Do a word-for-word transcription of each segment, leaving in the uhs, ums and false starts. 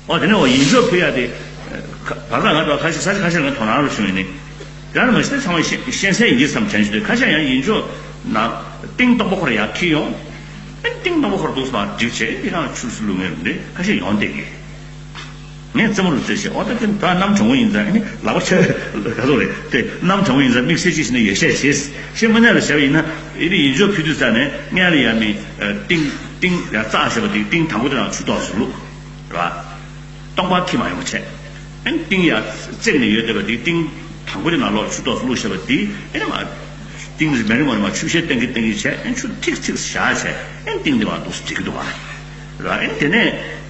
ཨོ་དེ་ནས་འོ་ཡིན་ཆོག་ཕུལ་ཡ་དེ། བར་ལ་ང་ཚོ་ཁ་ཤས་ས་ཆ་ཁ་ཤས་ལ་དོ་སྣང་རུ་བྱུང་ཡིན་ནི། དེ་ལ་མ་གཞི་ཚང་མ་ཤེས་ཤེས་གསལ་ཡིན་གྱི་བསམ་དྲན་བྱུང་དུས་ཁ་ཤས་ཡང་ཡིན་ཆོག་ན། ཏིང་སྟོང་པ་ཁོ་ར་ཡར་འཁྱེར་ཡོང་། ཨེ་ཏིང་སྟོང་པ་ཁོ་ར་འདུག་སེ་མར་སྒྲིག་བྱས་དེ་གང་ལ་ཆུ་སུ་བླུག་ངེས་རུ་འདི་ཁ་ཤས་ཡོང་བསྡད་ཀྱི། ངས་རྩེད་མོ་རུ་རྩེ་བྱས་ཨོ་ད་ཀྱི་ད་གནམ་གྲང་བོ་ཡིན་ཙང་ཨེ་ནི་ལག་པ་ཆ་ག་ཚོད་རེད་དེ་གནམ་གྲང་བོ་ཡིན་ཙང་དམིགས་བསལ་ཅིག་བྱས་ནས་ཡོ་བྱད་བྱས་ཤེས་མི་ཉག་ལ་བྱས་པ་ཡིན་ན་ཨེ་ནི་ཡིན་ཆོག་ཕུལ་དུས་ཙང་ནས་སྔན་ལ་ཡ་མི་ཏིང་ཏིང་ཡ་རྩ་བྱས་པ་དེ་ཏིང་དང་པོ་དེ་ནང་ཆུ་ཏོག་ཙམ་བླུགས། རེད་བ། སྟོང་པ་འཁྱེར་མ་ཡོང་བ་བྱས། ཨེ་ནི་ཏིང་ཡ་བརྩེགས་ནས་ཡོད་བསྡད་པ་དེ་ཏིང་དང་པོ་དེ་ནང་ལོགས་ཆུ་ཏོག་ཙམ་བླུགས་བྱས་པ་དེ་ཨེ་ནི་མ། ཏིང་རིམ་པས་རིམ་པས་མ་ཆུ་བཤལ་གཏོང་གི་གཏོང་གི་བྱས་ཨེ་ནི་ཆུ་ཐིགས་ཐིགས་བཞག་བྱས་ཨེ་ནི་ཏིང་དེ་མར་འདུག་སེ་སྒྲིག་གི་འདུག་བ། རེད་བ། ཨེ་ནི་དེ་ནས་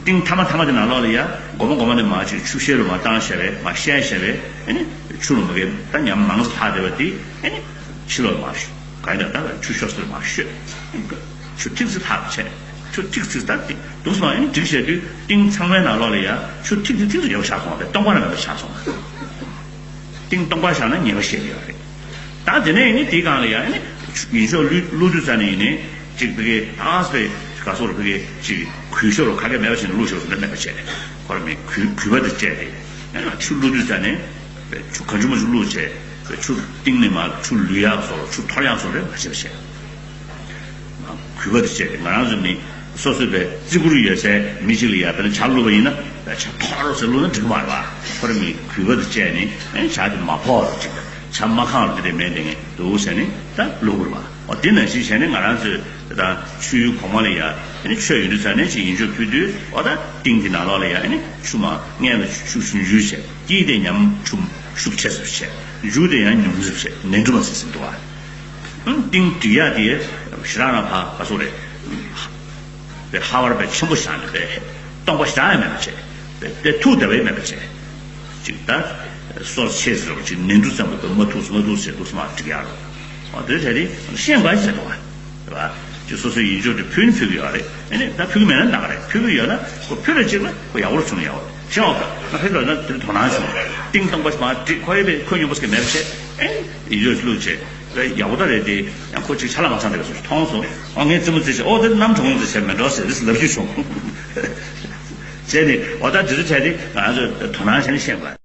ཏིང་ཐ་མ་ཐ་མ་དེ་ནང་ལོགས་ལ་ཡ་སྒོར་མོ་སྒོར་མོ་ནས་མར་ཅིག་ཆུ་བཤལ་རུ་མར་བཏང་བྱས་པས་མར་བཤལ་བྱས་པས་ཨེ་ནི་ཆུ་ལ་མ་གས་ད་ཉམས་མང་ཙམ་ལྷག་བསྡད་པ་དེ་ཨེ་ནི་ཕྱི་ལོགས་མར་ག་ཡིན་ད་ད་ཆུ་ཤོར་སར་མར་བཤོས། ཆུ་ཐིགས་ཚིག་ལྷག་བྱས། ཆུ་ཐིགས་ཚིག་ད་ཏིང་འདུག་སེ་མར་ཨེ་ནི་སྒྲིག་བྱས་དུས་ཏིང་ཚང་མའི་ནང་ལོགས་ལ་ཡ་ཆུ་ཐིགས་ཚིག་ཐིགས་ཚིག་ཡོད་པ་ཆགས་སོང་བ་སྟོང་པ་ནང་མེད་པ་ཆགས་སོང་། ཏིང་སྟོང་པ་བཞག་ན་ཉེས་པ་བཤད་ཀྱི་ཡོད་རེད། ད་དེ་ནས་ཨེ་ནི་དེའི་སྒང་ལ་ཡ་ཨེ་ནི་ཡིན་ཆོག་བླུགས་བླུགས་དུས་ཙ་ནས་ཡིན་ནའི་ཅིག་ཕ་གི་ཨ་སེ་ག་སོགས་ཕ་གི་ཅིག་གུས་ཞབས་རུ་ག་གེ་མེད་པ་བྱས་ནས་བླུགས་ཞོར་སོང་ན་མེད་པ་བྱས་ཁོ་ར་མི་གུས་གུས་པ་དེ་བཅས་ཏེ་ཨེ་ནི་ཆུ་བླུགས་དུས་ཙ་ནས་ཆུ་གང་བྱུང་མང་བྱུང་བླུགས་བྱས་ཆུ་གཏིང་ནས་མར་ཆུ་ལུད་ཡག་སོགས་ཆུ་འཐོར་ཡག་སོགས་རེད་མ་བྱས་པ་བྱས། གུས་པ་དེ་བྱས་ཏེ་ང་རང་ཚོ་ནི་སོ་སོའི་བའི་བརྩི་བཀུར་ཡོད་སའི་མི་གཅིག་ལ་ཡ་དཔེར་ན་ཇ་བླུགས་པ་ཡིན་ན་ཇ་ཐོག་རོ་ཟེར་བླུགས་ན་འགྲིག་མ་རེད་བ། ཁོ་ར་མི་གུས་པ་དེ་བྱས་ནས་ཇ་དེ་མ་ཕོག་རོགས་ཅིག་ཇ་མ་ཁང་རོགས་དེ་འདྲས་མེད་དེ་ངས་འདུག་ཟེར་ནས་ད་བླུགས་དགོས་རེད་བ། འོ་དེ་ནང་བཞིན་བྱས་ནས་ང་རང་ཚོས་ད་ཆུའི་གོང་མ་ལ་ཡ་ཨ་ནི་ཆོས་ཡོད་དུས་ཙ་ནས་ཅིག་ཡིན་ཆོག་ཕུལ་དུས་འོ་ད་ཏིང་གི་ནང་ལོགས་ལ་ཡ་ཨ་ནི་ཆུ་མ་སྔན་ལ་ཆུ་ཞུན་ཞུན་བྱས་དཀྱིལ་དེ་ཉམས་ཆུ་ཤུགས་ཆེ་ཙམ་བྱས་མཇུག་དེ་ཡང་ཉུང་ཙམ་བྱས་ནས་འགྲོ་མ་ཟིན་ཟིན་འདུག་བ། ཏིང་སྒྲིག་ཡག་དེ་ཞེ་དྲག་ན་ཕ་ག་སོགས་རེད། པའི་ཧ་བར་པའི་ཆེན་པོ་བཞག་ནས་པའི་སྟོང་པ་ཞེ་དྲག་ཡང་མེད་པ་བྱས། པའི་པའི་ཐུག་བསྡད་པའི་མེད་པ་བྱས། ཅིག་ད་སོར་ཆེ་ཟེར་བ་ཅིག་ནས་འབྲུ་ཙམ་པའི་པའི་མ་ཐུག་མ་ཐུག་ཟེར་འདུག་སེ་མར་སྒྲིག་ཡག་རོ། འོ་དེ་བྱས་ཏེ་ཤེས་དགོས་ཟེར་འདུག་བ། རེད་བ། ཅིག་སོ་སོའི་ཡིན་ཆོག་དེ་ཕུལ་ནི་ཕུལ་གི་ཡོད་རེད། ཨ་ནི་ད་ཕུལ་གི་མེད་ན་ད་ག་རེད། ཕུལ་གི་ཡོད་ན་ཁོ་ཕུལ་རེ་ཅིག་ལ་ཁོ་ཡག་པོ་བྱུང་ཡག་པོ་ཤེས་འོག་ད་ཕེབས་ལ་ན་དེ་དོ་སྣང་བྱུང་། ཏིང་སྟོང་པ་ཞིག་མར་སྒྲིག་ཁོ་ཡི་པའི་ཁོ་ཉོན་པོ་ཟེར་གི་མེད་པ་བྱས། ཨེ་ཡིན་ཆོག་བླུགས་བྱས། ཡག་པོ་ད་རེད་དེ། ཡང་ཁོ་ཅིག་ཆ་ལག་མ་ཚང་དེ་ག་ཚོད་མཐོང་སོང་། ཨོ་ངས་རྩེད་མོ་རྩེ་བྱས་ཨོ་དེ་གནམ་གྲང་མོ་རྩེ་བྱས་མེད་འགྲོ་ཟེར་རེས་ལབ་རྒྱུ་བྱུང་། བྱས་ནས་ཨོ་ད་དེ་ཚོ་བྱས་ཏེ་ང་ཚོ་དོ་སྣང་བྱས་ནས་ཤེས་དགོས།